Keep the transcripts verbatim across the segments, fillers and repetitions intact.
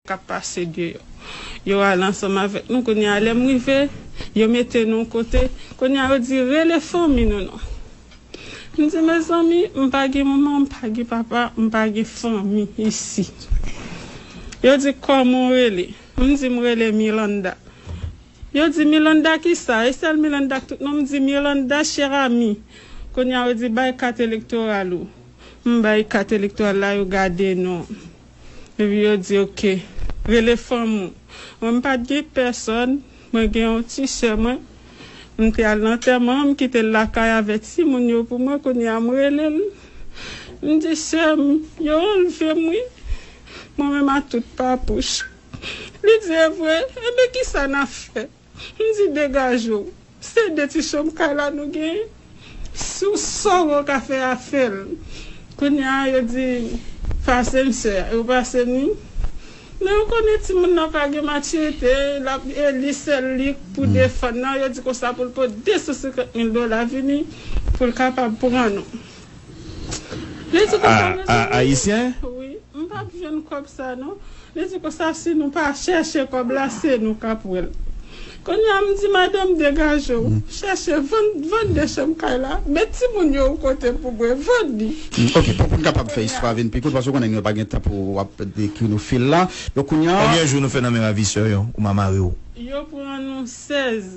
k ap pase deyò. Yo ale ansanm avèk nou, kounye a lè m rive, yo mete nou yon kote, kounye a yo di rele fanmi nou non. M di mezanmi, m pa gen manman, m pa gen papa, m pa gen fanmi isi. Yo di kòman w rele? M di m rele Milanda. Yo di Milanda kisa? E sèl Milanda k tout non? M di Milanda cher ami. Kounye a yo di bay kat elektoral ou. M bay kat elektoral la, yo gade non. Epi yo di oke, rele fanm ou. Mwen m pa t gen pèsòn, mwen gen yon ti sè mwen. M te al nan antèman an, m kite l lakay avè timoun yo pou mwen, kounye a m rele l. M di sè m, yo anlve m wi. Mwen menm a tout papouch. Li di e vre, enben kisa n ap fè? M di degaje w. Se de ti chanm kay la nou genyen. Si w sòrè w ka fè a fè l. Kounye a yo di pase m sè a. Yo pase m li. Men ou konnen timoun nan pa gen matirite, l ap eli sèl li pou defann nan. Yo di konsa pou l pote de san senkant mil dola vini pou l kapab pran nou. Li di konsa, a, a, ayisyen? Wi, m p ap jwenn kòb sa non. Li di konsa si nou pa chèche kòb la, se nou k ap wè l. Kounye a m di madanm degaje w, chèche vann, vann de chanm kay la, met timoun yo yon kote pou mwen, vann li. Mm, ok, pou, pou n kapab fè istwa vin pi kout, paske w konnen nou pa gen tan pou w ap dekri nou fil la. Donk kounye a. Konbyen jou nou fè nan men ravisè yo, ou mamare yo? Yo pran nou sèz.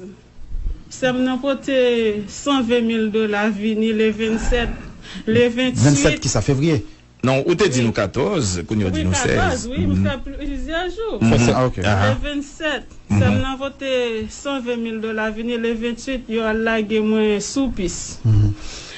Sè m nan pote san ven mil dola vini le vennsèt, le vennsèt. Vennsèt kisa, fevriye? Non, ou te di nou katòz, kounye a w di nou sèz. Wi, katòz, wi, m fè plizyè jou. Fè sèz, ah, ok. Le vennsèt, sè m nan pote san ven mil dola vini, le venntuit, yo al lage mwen sou pis.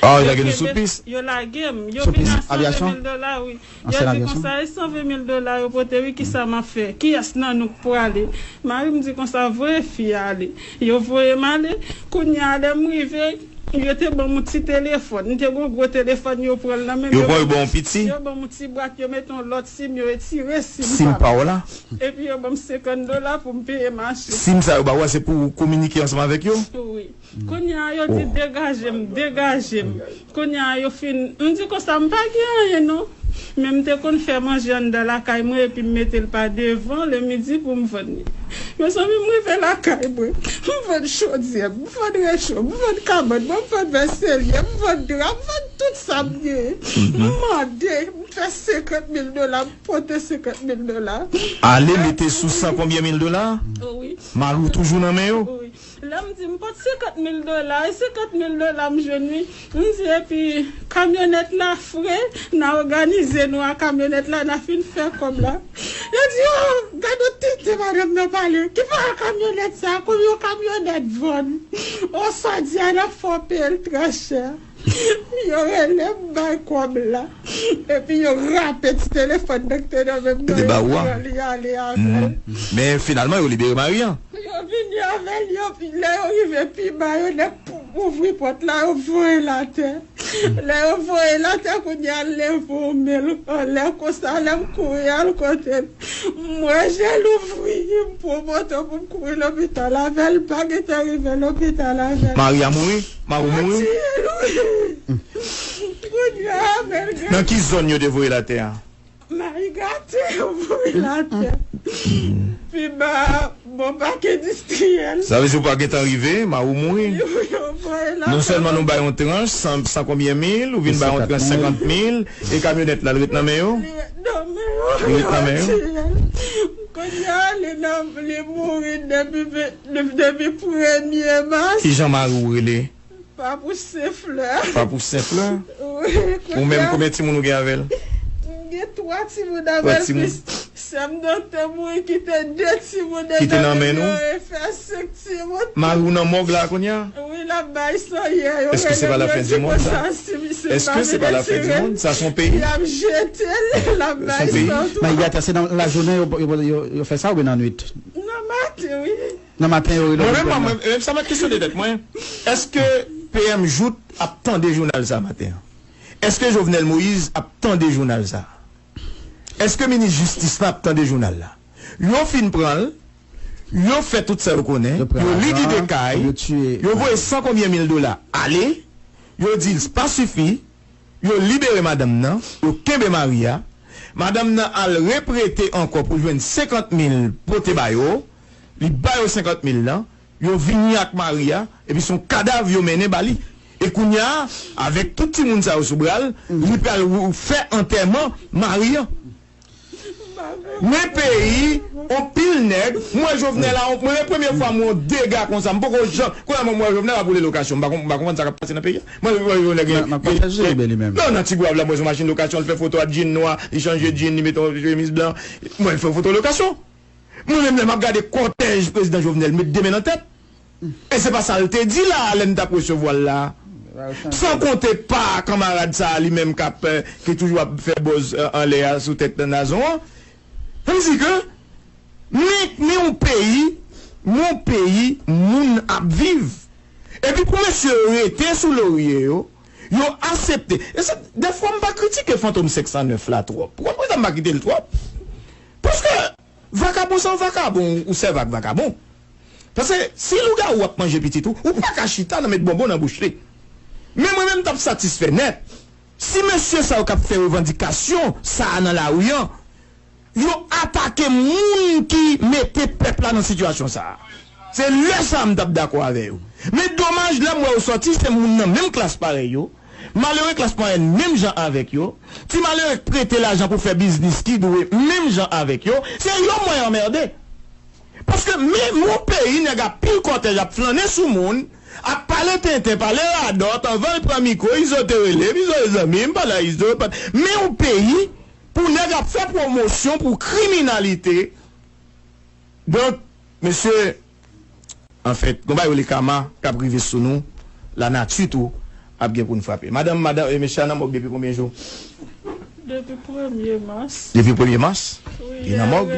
Ah, yo lage nou sou pis? Yo lage m, yo vin a san ven mil dola, wi. Yo di konsa, e san ven mil dola yo pote, wi, kisa m ap fè? Kiyès nan nou k prale? Mari m di konsa, voye fi a ale. Yo voye m ale. Kounye a, lè m rive, yo te ban m yon ti telefòn. M te gen yon gwo telefòn, yo pran l nan men m. Yo pran, yo ban w piti? Yo ban m yon ti bwat, yo mete yon lòt sim, yo retire sim pa m. Sim pa w la? Epi yo ban m senkant dola pou m peye machin. Sim sa yo ba w a, se pou w kominike ansanm avèk yo? Wi. Kounye a, yo di degaje m, degaje m. Kounye a, yo fin, m di konsa, m pa gen anyen non. Men m te konn fè manje anndan lakay mwen epi m mete l pa devan le midi pou m vann li. Mezanmi, m rive lakay mwen, m vann chodyè, m vann recho, m vann kabann mwen, m vann vèselye, m vann dra, m vann tout sa m genyen. M mande, m fè senkant mil dola, m pote senkant mil dola. Ale mete sou san konbyen mil dola? Wi. Mari w toujou nan men yo? Wi. Lè m di m pot senkant mil dola, e senkant mil dola m jwenn wi. M di epi kamyonèt la fre, n a òganize nou a kamyonèt la, n a fin fè kòb la. Yo di, o, gad on tenten madanm nan pale. Ki pa kamyonèt sa, konbyen yon kamyonèt vann? O, sa di a, n ap fè w peye l trè chè. Yo rele m bay kòb la. Epi yo rape ti telefòn nan ki te nan men m nan, yo pran li ale avè l. Men finalman, yo libere mari an. Yo vini avè l, yo, lè yo rive pi ba, yo nèk ouvri pòt la, yo voye l atè. Lè yo voye l atè, kounye a l leve yon men l anlè konsa, lè m kouri al kote l. M wè je l ouvri, m pran moto pou m kouri lopital avè l, m pa gentan rive lopital avè l. Mari a mouri? Mari w mouri? Yo tiye l, wi. Kounye a, men l gen. Nan ki zòn yo te voye l atè a? Mari gate, yo voye l atè. Pi ba, bò pak endistriyèl. Sa vle di w pa gentan rive, mari w mouri. Yo, yo voye l atè. Non sèlman nou bay yon tranch, san, san konbyen mil, ou vin bay yon tranch senkant mil, e kamyonèt la, l ret nan men yo? Li ret nan men yo. Li ret nan men yo? Yo tiye l. Kounye a, li nan, li mouri depi ve-, depi premye mas. Kijan mari w rele? Papouch Senflè. Papouch Senflè? Wi, kounye a. Ou menm, konbyen timoun ou gen avè l? M gen twa timoun avè l, plis sè m nan te mouri, kite de timoun nan men nou, e fè senk timoun. Mari w nan mòg la kounye a? Wi, l ap bay san yè. Yo rele m, yo di konsa, si misye pa vin retire l, y ap jete l, l ap bay san tou. Mari gate, se nan lajounen yo, yo, yo, yo fè sa oubyen nan nwit? Nan maten, wi. Nan maten yo rele w pou pran. Mwen menm, mwen menm, sa m ap kesyone tèt mwen, èske P M Jouthe ap tande jounal sa maten an? Èske Jovenel Moïse ap tande jounal sa? Èske minis jistis la ap tande jounal la? Yo fin pran l, yo fè tout sa yo konnen, yo likide kay, yo voye san konbyen mil dola ale, yo di l pa sifi, yo libere madanm nan, yo kenbe mari a, Madanm nan al reprete ankò pou jwenn senkant mil pote ba yo. Li ba yo senkant mil lan. Yo vini ak mari a, epi se yon kadav yo mennen ba li. E kounye a, avèk tout timoun sa yo sou bra l, li pral fè antèman mari an. Men peyi, on pil nèg, m wè Jovenel la, mwen, premye fwa m wè yon dega konsa, m poko janm, kounye a m wè Jovenel ap woule lokasyon, m pa konn, m pa konprann sa k ap pase nan peyi a. Mwen, mwen, Jovenel gen, Mwen, mwen gen, pataje gen, bèl li menm. Non, nan ti gwoup la, m wè sou machin lokasyon, l fè foto ak Djinn nwa, li chanje djin, li mete yon chemiz blan, mwen, l fè foto lokasyon. Mwen menm, lè m ap gade kòtèj prezidan Jovenel met de men nan tèt. E se pa sa l te di la a, lè n t ap resevwa l la a. San konte pa kanmarad sa a li menm k ap, eh, ki toujou ap fè buzz, eh, anlè a sou tèt Nazon an. Sa vle di ke, men, men yon peyi, men yon peyi moun ap viv. Epi pou mesye yo rete sou lorye yo, yo aksepte. E se, dèfwa m pa kritike Fantom senk san nèf la twòp. Ou konprann sa m pa kite l twòp? Paske vakabon se yon vakabon, ou sèvi ak vakabon. Paske si lougawou ap manje pitit ou, ou pa ka chita nan met bonbon nan bouch li. Men mwen menm m t ap satisfè nèt si mesye sa yo k ap fè revandikasyon sa a nan lari an, yo atake moun ki mete pèp la nan sitiyasyon sa a. Se lè sa a m t ap dakò avè yo. Men domaj, lè m wè yo sòti, se moun nan menm klas parèy yo, malere klas mwayèn menm jan avèk yo, ti malere k prete lajan pou fè biznis ki dwe menm jan avèk yo, se yo m wè anmède. Paske men yon peyi nèg ap pil kòtèj, ap flannen sou moun, ap pale tenten, pale radòt, anvan l pran mikwo, Izo te rele m, Izo e zanmi m, pale a Izo, pa-, men yon peyi pou nèg ap fè pwomosyon pou kriminalite. Donk, mesye, anfèt, gon bagay rele kama k ap rive sou nou, lanati tou ap gen pou n frape. Madanm, madanm, e mesye a nan mòg depi konbyen jou? Depi premye mas. Depi premye mas? Wi, li nan mòg?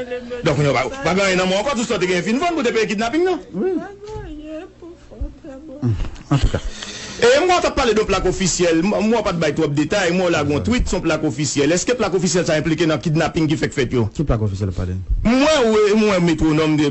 Donk, nou pa, pa gen anyen nan men w ankò, tout sa w te gen fin vann pou te peye kidnaping nan? Wi. Pa gen anyen pou fè, trè bon. Antouka. E m wè w t ap pale de yon plak ofisyèl, m, m wè w pa t bay twòp detay, m wè w lage yon tweet, se yon plak ofisyèl. Èske plak ofisyèl sa enplike nan kidnaping ki fèk fèt yo? Ki plak ofisyèl w pale? M wè, w, m wè metwonòm de